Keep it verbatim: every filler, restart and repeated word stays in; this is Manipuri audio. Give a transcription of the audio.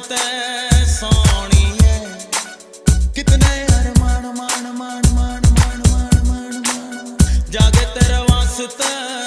ਤੇ ਸੋਹਣੀਏ, ਕਿਤਨੇ ਅਰਮਾਨ, ਮਾਣ, ਮਾਣ, ਮਾਣ, ਮਾਣ, ਮਾਣ, ਮਾਣ, ਮਾਣ, ਮਾਣ, ਮਾਣ, ਜਾਗੇ ਤੇਰੇ ਵਾਸਤੇ।